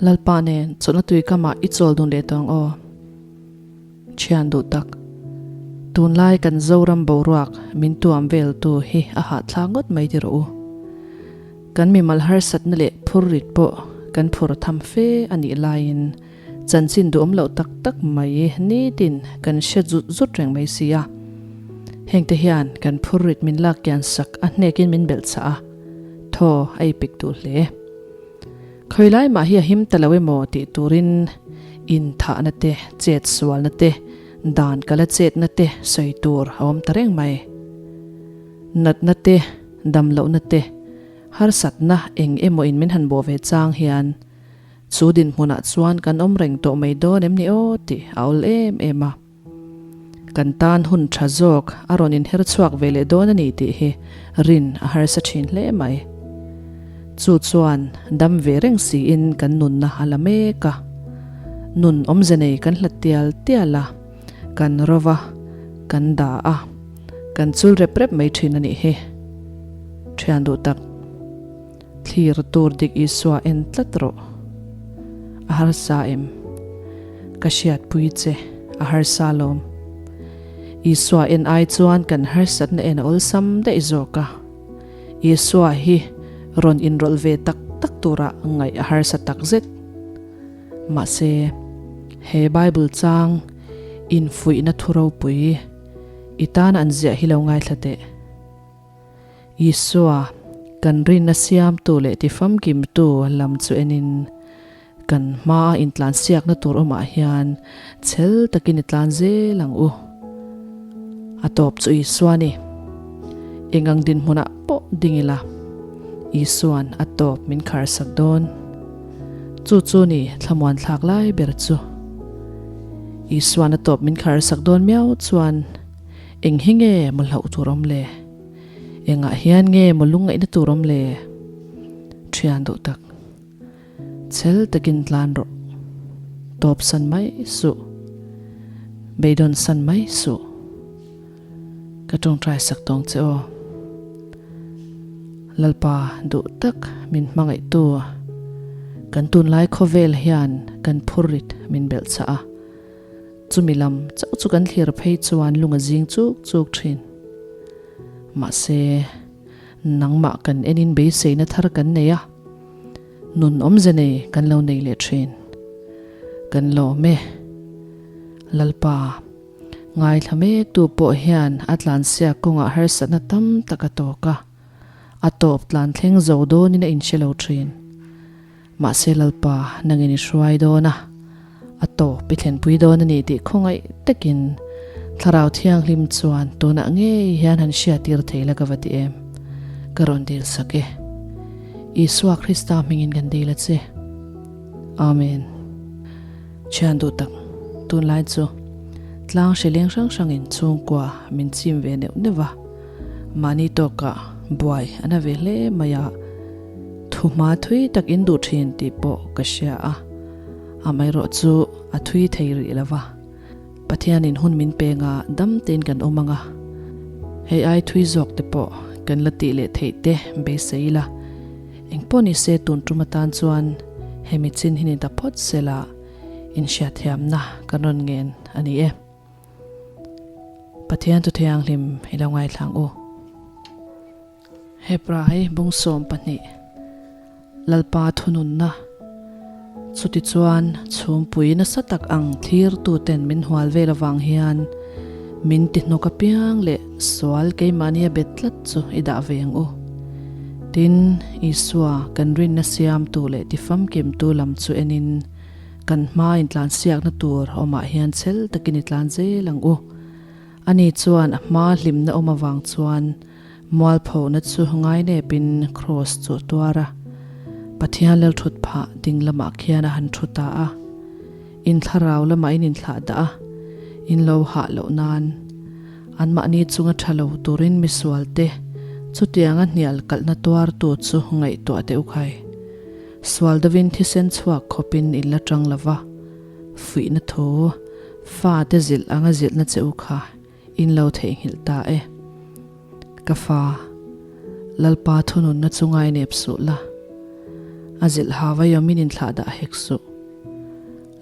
Lalpa nen chawlhna tui kamah i chawl dun leh tawh ang aw. Thian duh tak. Tunlai kan Zoram boruak min tuam veltu hi a hahthlak ngawt mai ti rawh u. Kan mimal harsatna leh phurrit pawh kan phur tham fe a nih laiin chanchin duhawm loh tak tak mai nitin kan hre zut zut reng mai si a. Hengte hian kan phurrit min lak kian sak a hnekin min belh chah a, thaw a ipik duh hle. Khawilai mah hi a him ta lo emaw tih turin inthahna te, chet sualna te, dan kala chetna te sawi tur a awm ta reng mai. Natna te, damlohna te, harsatna eng emaw in min han bawh ve chang hian chu dinhmunah chuan kan awm reng tawh mai dawn em ni aw tih a awl em em a. Kan tan hun tha zawk a rawn inher chhuak ve leh dawn a ni tih hi rin a harsa thin hle mai. Chu chuan dam ve reng siin kan nunna a la mek a. Nun awmze nei kan hlat tial tial a, kan rova, kan da a, kan chul rep rep mai thin a nih hi. Thian duh tak. Thlir tur dik Isua en tlat rawh. A harsa em? Ka hriatpui che, a harsa lawm. Isua en ai chuan kan harsatna en a awlsam daih zawk a. Isua hi rawn inrawlh ve tak tak tura ngaih a harsa tak zet. Mahse, he Bible chang infuihna thu ropui i tan an ziah hi lo ngaithla teh. Isua, kan rinna siamtu leh tifamkimtu lam chu enin, kan hmaa intlansiakna tur awmah hian chhel takin i tlan zel ang u. A tawp chu Isua ni. Engang dinhmunah pawh ding ila, Isua'n a tawp min kharsak dawn. Chu chu ni thlamuan thlak lai ber chu. Isua'n a tawp min kharsak dawn miau chuan, Eng hi nge maw hlauh tur awm le? Engah hian nge maw lungngaihna tur awm le? Thian duh tak. Chhel takin tlan rawh. Tawp san mai suh. Beidawn san mai suh. Ka tawngtai sak tawng che aw. Lalpa duh tak min hmangaihtu. Kan tunlai khawvel hian kan phurrit min belh chah a. Chumi lam chauh chu kan thlir phei chuan lung a zing chuk chuk thin. Mahse, nangmah kan enin beiseina thar kan nei a, nun awmze nei kan lo nei leh thin. Kan lawm e. Lalpa, ngaithla mektu pawh hian a tlansiak kawngah harsatna tam tak a tawk a, a tawp tlan thleng zo dawnin a inhre lo thin. Mahse Lalpa, nangin i hruai dawn a, a tawp i thlenpui dawn a ni tih khawngaih takin Thlarau Thianghlim chuan tunah ngei hian han hriattir thei la ka va ti em? Ka rawn dil sak e. Isua Krista hmingin kan dil a che. Amen. Thian duh tak, tunlai chu tlang hrileng hrang hrangin chhungkua min chim ve neuh neuh va, mahni tawkah buai a na ve hle mai a, Thuhma thui tak in duh thin tih pawh ka hria a, amaherawh chu a thui thei rih lo va. Pathianin hun min peng a, dam tein kan awm ang a, hei ai thui zawk te pawh kan la tih leh theih te beisei ila, engpawh ni se tun tum atan chuan hemi chin hi ni ta phawt sela inhriatthiamna kan rawn ngen a ni e. Pathian thu thianghlim i lo ngaithlang u. Hebrai bung 12 Lalpa thununna Chutichuan chhumpui nasa tak ang thlirtuten min hual vel avang hian min tihnawk apiang leh sual keimahnia bet tlat chu i dah ve ang u. Tin, Isua kan rinna siamtu leh tifamkimtu lam chu enin kan hma intlansiakna tur awmah hian chhel takin i tlan zel ang u. Ani chuan a hma hlimna awm avang chuan mualphohna chu ngainepin kraws chu a tuar a. Pathian lal thut phah ding lamah khian a han thu ta a. In thlarau lamah in inthlah dah a, in lo hah loh nan. Anmahni chunga tha lo turin misualte chutianga hnial kalhna tuartu chu ngaihtuah teh u khai. Sual dovin thisen chhuak khawpin in la tang lo va, fuihna thu Fa te zilh anga zilhna che u kha in lo theihnghilh ta e. Ka fa, Lalpa thununna chu ngainep suh la. A zilh ha vai awmin inthlah dah hek suh.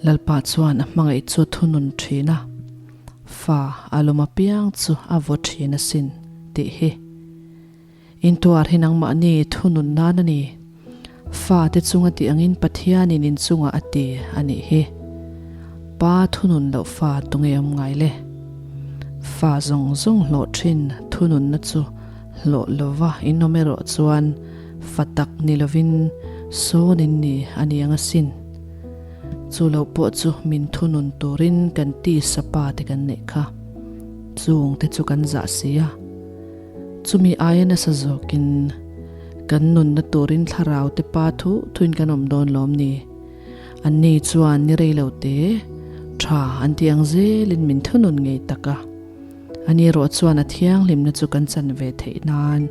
Lalpa chuan a hmangaih chu thunun thin a, fa a lawm apiang chu a vaw thin asin tih hi. Intuar hi nangmahni thunun nan a ni. Fate chunga tih angin Pathianin inchungah a ti a nih hi. Pa thunun loh fa tunge awm ngai le? Fa zawng zawng hlawh thin thununna chu hlawh lova inawm erawh chuan fa tak ni lovin sawn in ni a ni ang asin. Chu lo pawh chu min thunun turin kan tisa pa te kan neih kha. Chung te chu kan zah si a. Chumi aia nasa zawkin kan nunna turin thlarau te pa thu thuin kan awm dawn lawm ni? Anni chuan ni rei lo te tha an ti ang zelin min thunun ngei tak a. Ani erawh chuan a thianghlimna chu kan chan ve theih nan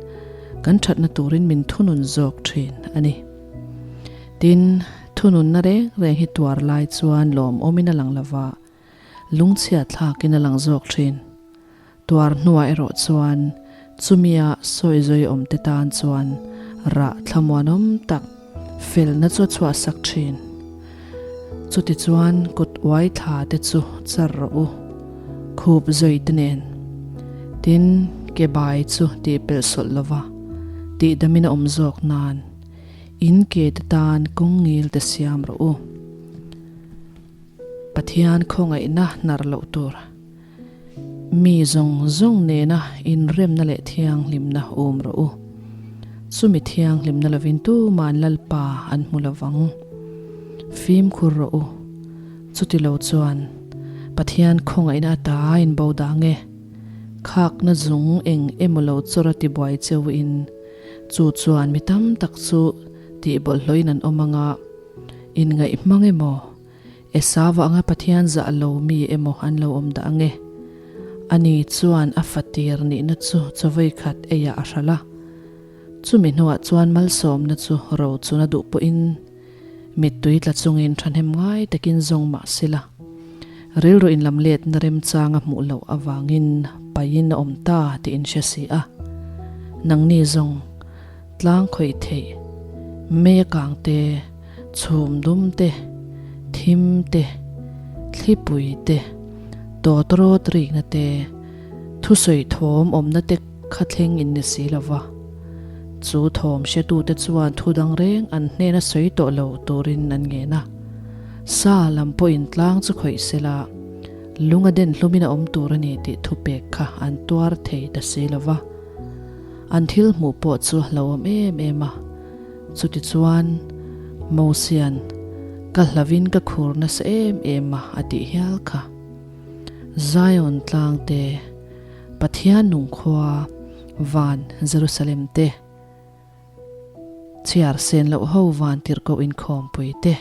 kan thatna turin min thunun zawk thin a ni. Tin, thununna reng reng hi tuar lai chuan lawmawmin a lang lova, lungchhiat thlakin a lang zawk thin. Tuar hnuah erawh chuan chumia sawi zawi awmte tan chuan rah thlamuanawm tak felna chu a chhuahsak thin. Chutichuan kut uai thla te chu char rawh u, khup zawi te nen. Tin, ke bai chu tih pelh sawlh lova tihdamin a awm zawk nan in ke te tan kawng ngil te siam rawh u. Pathian khawngaihna hnar loh tur. Mi zawng zawng nena inremna leh thianghlimna awm rawh u. Chumi thianghlimna lovin tuman Lalpa an hmu lovang. Fimkhur rawh u. Chuti lo chuan Pathian khawngaihna ata inbo dang e. Khakna zung eng emaw lo chawr a tibuai cheu in chu chuan mi tam tak chu tihbawlhhlawhin an awm anga inngaih hmang emaw Esau anga Pathian zah lo mi emaw an lo awm dah ange? Ani chuan a fatir nihna chu chawei khat eiah a hralh a. Chumi hnuah chuan malsawmna chu ro chuna duh pawhin mittui tla chungin thahnem ngai takin zawng mah sela, rilru inlam letna remchanga hmuh loh avangin paihin a awm ta tih in hre si a. Nangni zawng tlang khawih theih mei a kang te, Chhum dum te, thim te, thlipui te, tawtrawt rikna te, thusawi thawm awmna te kha thleng in ni si lo va. Chu thawm hretute chuan thu dang reng an hnena sawi tawh lo turin an ngen a. Sa lam pawhin tlang chu khawih sela, lung a den hlumin a awm tur a ni tih thupek kha an tuar thei ta si lo va. An thil hmuh pawh chu a hlauhawm em em a. Chutichuan, Mosia'n, Ka hlavin ka khur nasa em em a, a tih hial kha. Zion tlang te, Pathian nung khua, van Jerusalem te, chhiar sen loh ho van tirhkoh inkhawmpui te,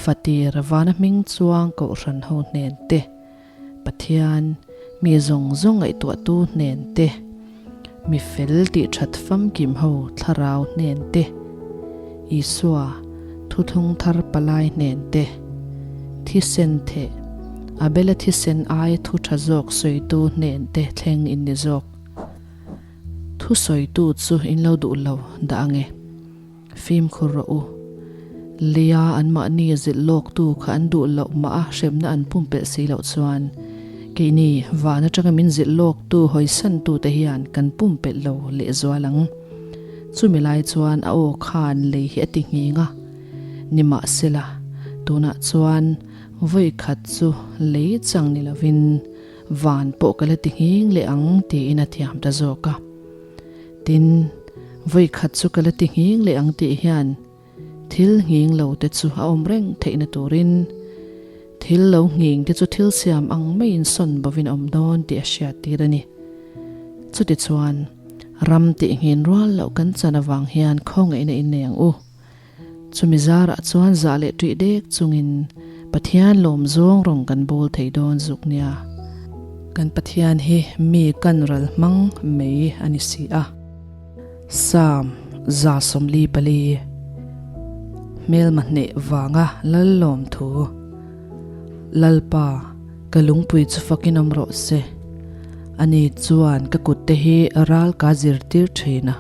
fatir vana hming chuang kohhran ho hnen te, Pathian, mi zawng zawng ngaihtuahtu hnen te, mi fel tih that famkim ho thlarau hnen te, Isua, thuthlung thar palai hnen te, thisen theh, Abela thisen aia thu tha zawk sawitu hnen te thleng in ni zawk. Thu sawitu chu in lo duh lo dah ange. Fimkhur rawh u. Leia anmahni zilh lawktu kha an duh loh mah a hremna an pumpelh si loh chuan keini van atanga min zilh lawktu hawisantute hian kan pumpelh lo lehzual ang. Chumi lai chuan a aw khan lei hi a ti nghing a, nimahsela tunah chuan vawi khat chu lei chang ni lovin van pawh ka la ti nghing leh ang tiin a thiam ta zawk a. Tin, vawi khat chu ka la ti nghing leh ang tih hian thil nghing lo te chu a awm reng theihna turin thil lo nghing te chu thil siam ang maiin sawn bovin a awm dawn tih a hriat tir a ni. Chutichuan, ram tih nghin rual loh kan chan avang hian khawngaihna innei ang u. Chumi zarah chuan zah leh ṭih dek chungin Pathian lawm zawng rawng kan bawl thei dawn zuk nia. Kan Pathian hi mi kan ral hmang mai a ni si a. Psalm 144 Hmelma hneh vanga lal lawm thu Lalpa, ka lungpui chu fakin awm rawh se. Ani chuan ka kutte hi ral ka zirtir thin a.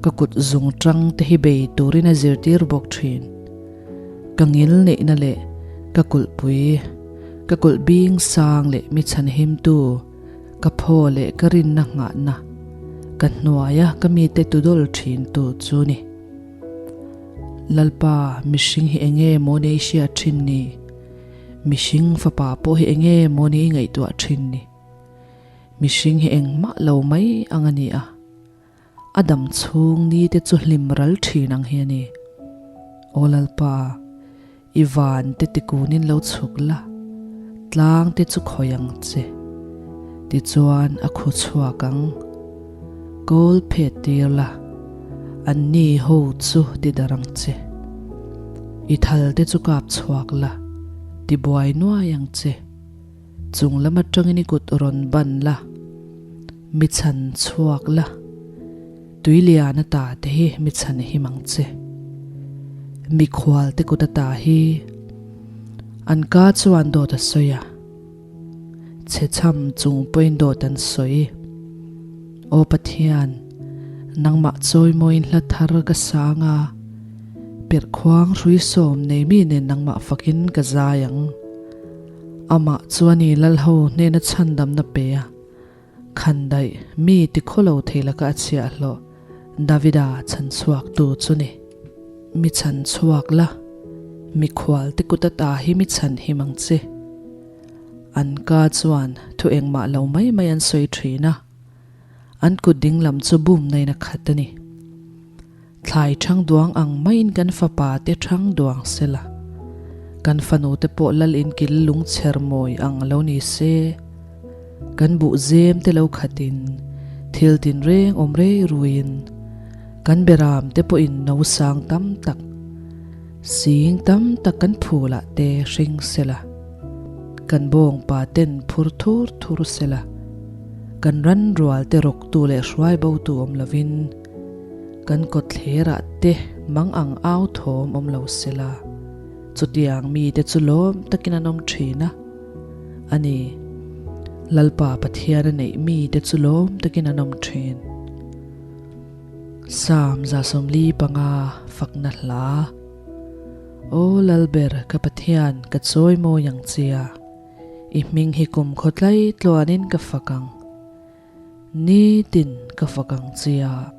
Ka kut zung tang te hi bei turin a zirtir bawk thin. Ka ngil neihna leh ka kulhpui, ka kulh bing sang leh mi chhanhimtu, ka phaw leh ka rinna nghahna, ka hnuaia ka mite tudawl thintu chu ni. Lalpa, mihring hi enge maw ni i hriat thin ni? Mihring fapa pawh hi enge maw ni i ngaihtuah thin ni? Mihring hi engmah lo mai ang a ni a. A dam chhung ni te chu hlim ral thin ang hi a ni. Aw Lalpa, i van te tikunin lo chhuk la, tlang te chu khawi ang che. Tichuan a khu chhuak ang. Kawl phet tir la, an ni ho chu ti darh ang che. I thal te chu kap chhuak la, ti buai nuai ang che. Chung lam atangin i kut rawn ban la, mi chhan chhuak la, tui lian ata te hi mi chhan him ang che. Mikhual te kut ata hi an ka chuan dawt a sawi a, chhe chham chung pawhin dawt an sawi. Aw Pathian, nangmah chawimawiin hla thar ka sang a, perhkhuang hrui sawm nei mi nen nangmah fakin ka zai ang. Amah chuan i Lalho hnena chhandamna pe a, khandaih mi tikhawlo thei laka a chhiahhlawh Davida chhanchhuaktu chu ni. Mi chhanchhuak la, mikhual te kut ata hi mi chhan him ang che. An ka chuan thu engmah lo mai mai an sawi thin a, an kut dinglam chu bum nain a khat a ni. Thlai ṭhang duang ang maiin kan fapa te ṭhang duang se la, kan fanu te pawh lal inkil lungchher mawi ang lo ni se, kan buh zem te lo khatin thil tinreng awm rei ruiin kan beram te pawhin no sang tam tak, sing tam tak kan phulah te hring se la, kan bawngpa ten phur thur thur se la, kan ran rual te rawktu leh hruai botu awm lovin, Kan kawtthlerah te mang ang au thawm awm lo se la, chutiang mite chu lawm takin an awm thin a. A ni, Lalpa Pathian a neih mite chu lawm takin an awm thin. Psalm 145 Fakna Hla Aw Lalber ka Pathian ka chawi mawi ang chia, i hming hi kum khawtlai tluanin ka fak ang. Nitin ka fak ang che a,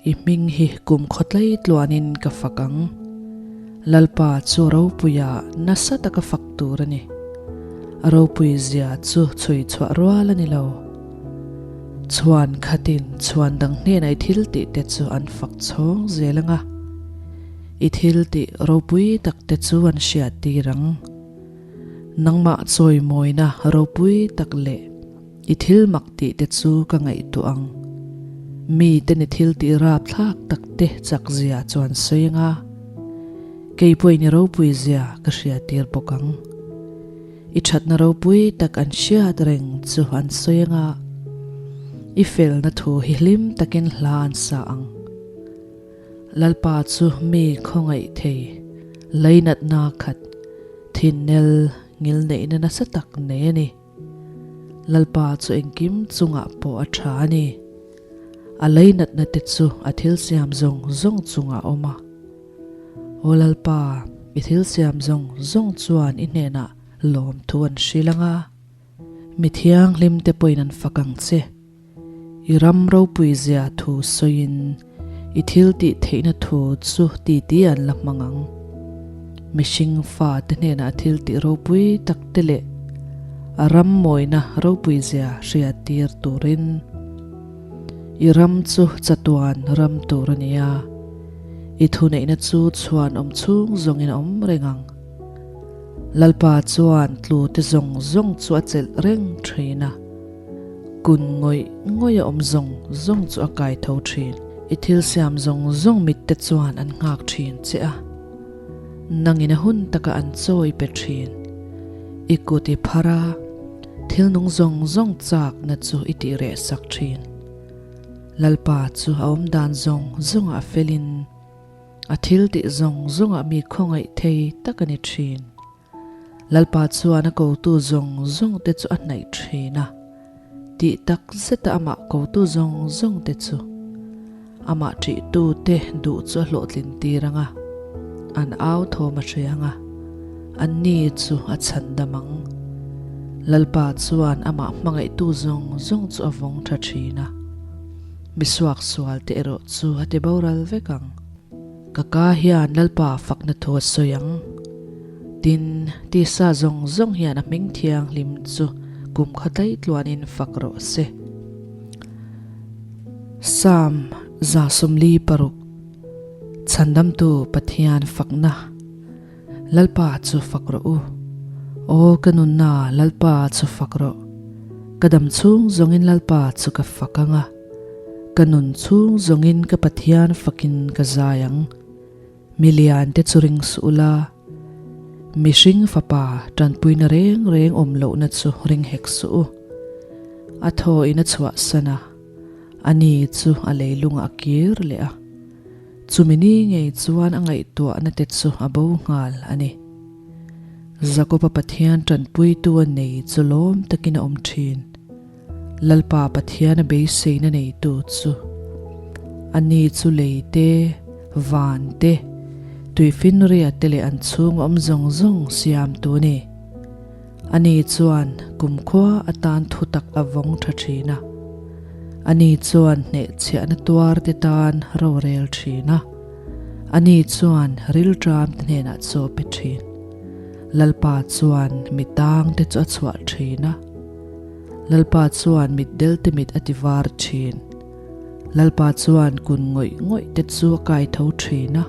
i hming hi kum khawtlai tluanin ka fak ang. Lalpa chu ropuia nasa taka fak tur a ni. A ropui zia chu chhui chhuah rual a ni lo. Chhuan khatin chhuan dang hnenah i thil tih te chu an fak chhawng zel ang a, i thil tih ropui tak te chu an hriat tir ang. Nangmah chawimawina ropui tak leh I thil mak tih te chu ka ngaihtuah ang. Mi te ni thil tih rapthlak tak te chak zia chuan sawi ang a, kei pawhin i ropui zia ka hriattir bawk ang. I thatna ropui tak an hriat reng chu an sawi ang a, i felna thu hi hlim takin hla an sa ang. Lalpa chu mi khawngaih thei, leinatna khat, thinnel ngilneihna nasa tak nei a ni. Lalpa chu engkim chungah pawh a tha a ni. A leinatna te chu a thil siam zawng zawng chungah a awm a. Aw Lalpa, i thil siam zawng zawng chuan i hnenah lawmthu an hrilh ang a, mi thianghlim te pawhin an fak ang che. I ram ropui zia thu sawiin i thil tih theihna thu chu titi an la hmang ang. Mihring fate hnenah thil tih ropui tak te leh a ram mawina ropui zia hriattir turin i ram chu chatuan ram tur a ni a, i thuneihna chu chhuan awm chhung zawngin a awm reng ang. Lalpa chuan tlute zawng zawng chu a chelh reng thin a. Kun ngawih ngawih a awm zawng zawng chu a kai tho thin. I thil siam zawng zawng mit te chuan an nghak thin che a, nangin a hun taka an chawi pe thin. I kut i phar a, thil nung zawng zawng chakna chu i tih reh sak thin. Lalpa chu a awm dan zawng zawngah a felin, a thil tih zawng zawngah mi khawngaih thei tak a ni thin. Lalpa chuan a kotu zawng zawng te chu a hnaih thin a, tih tak zeta amah kotu zawng zawng te chu. Amah ṭihtute duh chu a hlawhtlin tir ang a, an au thawm a hre ang a, anni chu a chhandam ang. Lalpa chuan amah hmangaihtu zawng zawng chu a vawng ṭha ṭhin a, mi suaksualte erawh chu a ti boral vek ang. Ka ka hian Lalpa fakna thu a sawi ang. Tin, tisa zawng zawng hian a hming thianghlim chu kum kha tlaitluanin fak rawh se. Psalm 146, Chhandamtu Pathian fakna, Lalpa chu fak rawh u. Aw ka nunna Lalpa chu fak rawh. Ka dam chhung zawngin Lalpa chu ka fak ang a. Ka nun chhung zawngin ka Pathian fakin ka zai ang. Milian te chu ring suh ula, mihring fapa tanpuina reng reng awm lohna chu ring hek suh u. A thaw in a chhuahsan a, a ni chu a leilungah a kir leh a. Chumi ni ngei chuan a ngaihtuahna te chu a bo nghal a ni. Jakoba Pathian tanpuitu a nei chu lawm takin a awm thin. Lalpa Pathian a beiseina neitu chu a ni chu lei te, van te, tuifinria te leh an chhung awm zawng zawng siamtu a ni. A ni chuan kumkhua atan thutak a vawng tha thin a. A ni chuan hnehchhiahna tuar te tan rorel thin a. A ni chuan rilṭam te hnenah chaw pe thin. Lalpa chuan mi tang te chu a chhuah thin a. Lalpa chuan mitdel te mit a ti var thin. Lalpa chuan kun ngawih ngawih te chu a kai tho thin a.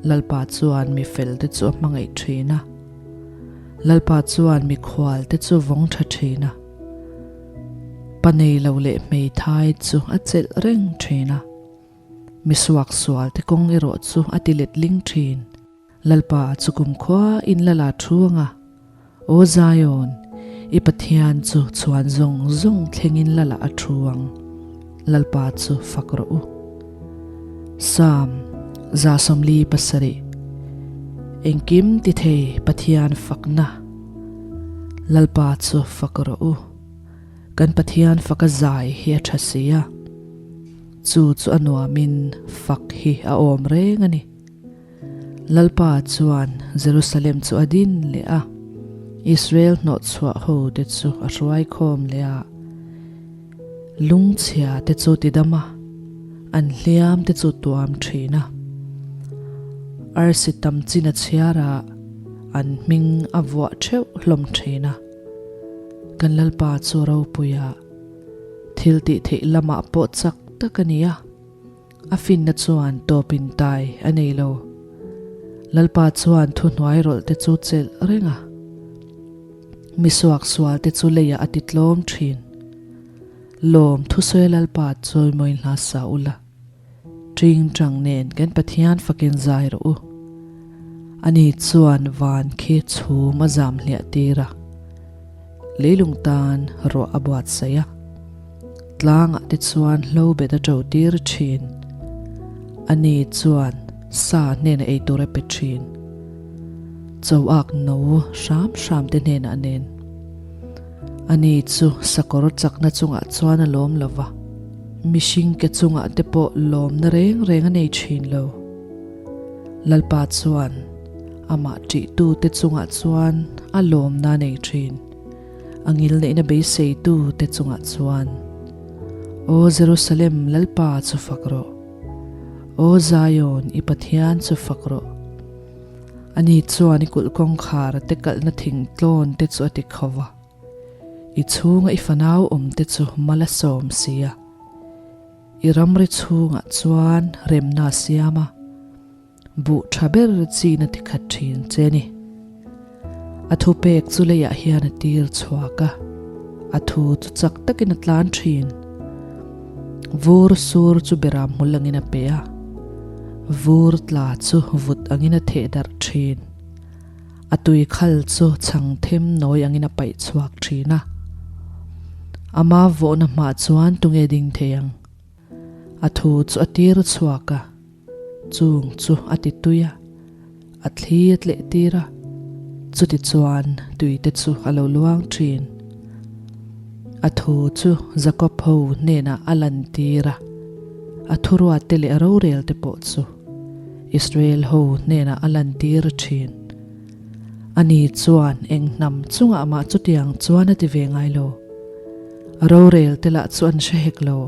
Lalpa chuan mi fel te chu a hmangaih thin a. Lalpa chuan mikhual te chu vawng tha thin a. Pa nei lo leh hmeithai chu a chelh reng thin a. Mi suaksual te kawng erawh chu a ti letling thin. Lalpa chu kumkhua in la la thu anga, Aw Zion, i Pathian chu chhuan zawng zawng thlengin la la a thu ang, Lalpa chu fak rawh u. Psalm 47 Engkim ti thei Pathian fakna Lalpa chu fak rawh u. Kan Pathian faka zai hi a tha si a, chu chu a nuamin fak hi a awm reng a ni. Lalpa chuan Jerusalem chu a din leh a, Israel hnawhchhuah ho te chu a hruai khawm leh a. Lungchhia te chu tidam a, an hliam te chu tuam thin a. Arsi tam chin a chhiar a, an hming a vuah theuh hlawm thin a. Kan Lalpa chu ropui a, thil tih theih lamah pawh chak tak a ni a. A finna chuan tawp in tai a nei lo. Lalpa chuan thuhnuai rawlh te chu chelh reng a. Mi suaksual te chu leiah a ti tlawm thin. Lawm thusawi Lalpa chawimawi hla sa ula. Ṭing ṭang nen kan Pathian fakin zai rawh u. Ani chuan van khi chhum a zam hliah tir a. Leilung tan ruah a buatsaih a. Tlangah te chuan hlo bet a ṭo tir ṭhin. Ani chuan sa hnenah ei tur a pe ṭhin. Choak no hram hram te hnenah nen. Ani chu sakawr chakna chungah chuan a lawm lo va, mihring ke chungah te pawh lawmna reng reng a nei ṭhin lo. Lalpa chuan amah ṭihtute chungah chuan a lawmna a nei ṭhin. A ngilneihna beiseitu te chungah chuan, Aw Jerusalem, Lalpa chu fak rawh! Aw Zion, i Pathian chu fak rawh! Ani chuan i kulh kawngkhar te kalhna thingtlawn te chu a ti kho va, i chhunga i fanau awm te chu mal a sawm si a. I ramri chhungah chuan remna a siam a. Buh tha ber chin a ti khat thin che ni. A thupek chu leiah hian a tir chhuak a, a thu chu chak takin a tlan thin. Vur sur chu beram hmul angin a pe a, vur tla chu vut angin a theh darh thin. A tui khal chu chhang them nawi angin a paih chhuak thin a. Ama vawhna hmah chuan tunge ding thei ang? A thu chu a tir chhuak a. Chung chu a ti tui a, a thli a tleh tir a, chuti chuan tui te chu a lo luang thin. A thu chu Jakob ho hnenah a lan tir a, A thuruatte leh a rorelte pawh chu Israel ho hnenah a lantir thin. Ani chuan eng hnam chungah mah chutiang chuan a ti ve ngai lo. A rorelte lah chu an hre hek lo.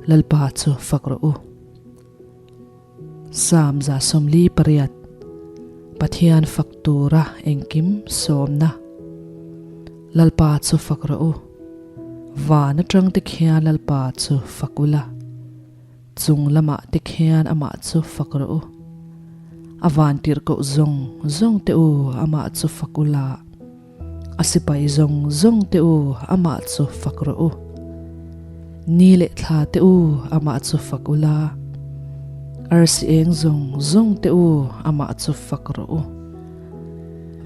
Lalpa chu fak rawh u. Psalm 48 Pathian fak tura engkim sawmna Lalpa chu fak rawh u. Van atang te khian Lalpa chu fak ula. Chung lamah te khian amah chu fak rawh u. A van tirhkoh zawng zawng te u amah chu fak ula. A sipai zawng zawng te u amah chu fak rawh u. Ni leh thla te u amah chu fak ula. Arsi eng zawng zawng te u amah chu fak rawh u.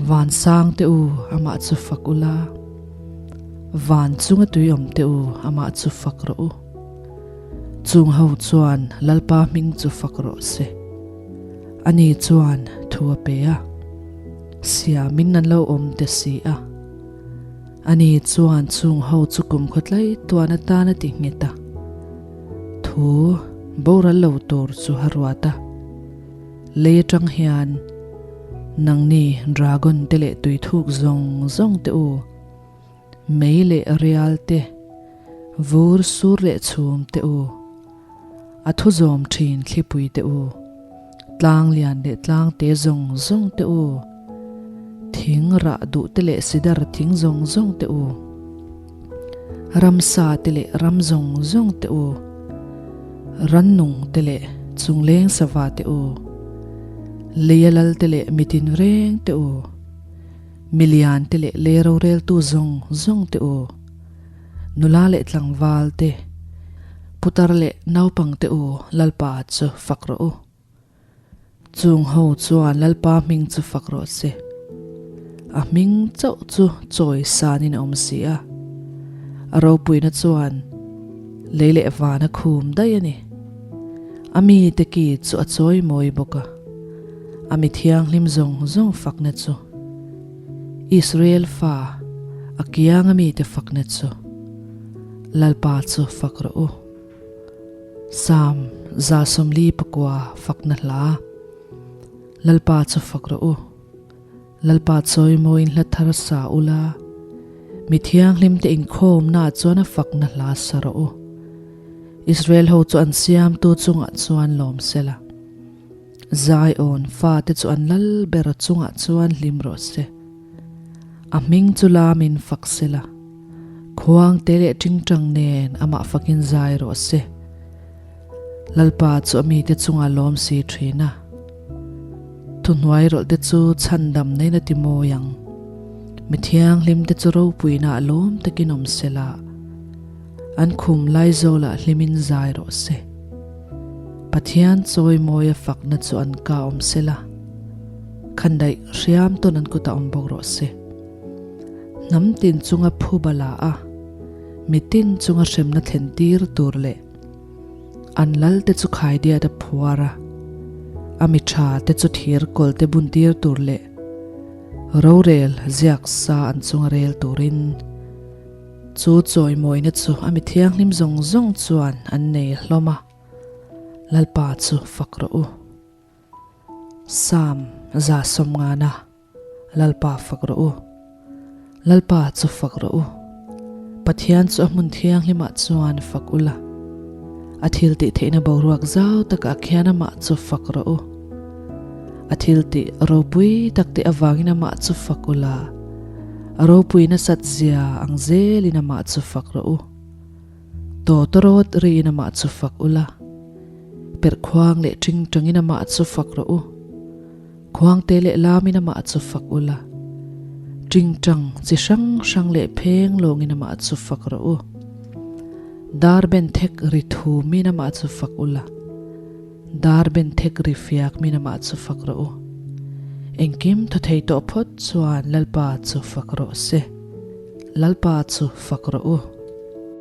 Vansang te u amah chu fak ula. Van chunga tui awm te u amah chu fak rawh u. Chung ho chuan Lalpa hming chu fak rawh se. Ani chuan thu a pe a. Siamin an lo awm te si a. Ani chuan chung ho chu kum khawtlai tuan atan a ti nghet a. Thu boral lo tur chu a ruat a. Lei atang hian nangni dragon te leh tuithuk zawng zawng te u, mei leh rial te, vur sur leh chhum te u, a thu zawm thin thlipui te u, tlang lian leh tlang te zawng zawng te u, thing rah duh te leh sidar thing zawng zawng te u, ramsa te leh ram zawng zawng te u, rannung te leh chungleng sava te u, leia lal te leh mitin reng te u, milian te leh lei roreltu zawng zawng te u, nula leh tlangval te, putar leh naupang te u Lalpa chu fak rawh u. Chung ho chuan Lalpa hming chu fak rawh se. A hming chauh chu chawi sanin a awm si a. A ropuina chuan lei leh van a khum daih a ni. A mite ki chu a chawi mawi bawk a. A mi thianghlim zawng zawng fakna chu Israel fa a kianga mite fakna chu Lalpa chu fak rawh u. Psalm 49 fakna hla Lalpa chu fak rawh u. Lalpa chawimawiin hla thar sa ula, mi thianghlimte inkhawmnaah chuan a fakna hla sa rawh u. Israel ho chu an siamtu chungah chuan lawm sela, Zion fate chu an lal ber chungah chuan hlim rawh se. A hming chu lamin fak sela, khuangte leh tingtang nen amah fakin zai rawh se. Lalpa chu a mite chungah lawm si thin a, thuhnuai rawlhte chu chhandam neiin a ti mawi ang. Mi thianghlimte chu ropuinaah lawm takin awm sela, an khum laizawlah hlimin zai rawh se. Pathian chawimawia fakna chu an ka awm sela, khandaih hriam tawn an kutah awm bawk rawh se. Hnam tin chunga phuba la a, mitin chunga hremna thlen tir tur leh an lal te chu khaidiat a phuar a, a mi tha te chu thir kawl te bun tir tur leh rorel ziak sa an chunga rel turin chu chawimawina chu a mi thianghlim zawng zawng chuan an nei hlawm a, Lalpa chu fak rawh u. Psalm 150 Lalpa fak rawh u. Lalpa chu fak rawh u. Pathian chu a hmun thianghlimah chuan fak ula. A thil tih theihna boruak zau takah khian amah chu fak rawh u. A thil tih ropui tak te avangin amah chu fak ula. A ropui nasat zia ang zelin amah chu fak rawh u. Tawtawrawt riin amah chu fak ula. Perhkhuang leh tingtangin amah chu fak rawh u. Khuangte leh lamin amah chu fak ula. Tingtang chi hrang hrang leh pheng lawngin amah chu fak rawh u. Dar ben thek ri thumin amah chu fak ula. Dar ben thek ri fiakmin amah chu fak rawh u. Engkim thaw thei tawh phawt chuan Lalpa chu fak rawh se. Lalpa chu fak rawh u.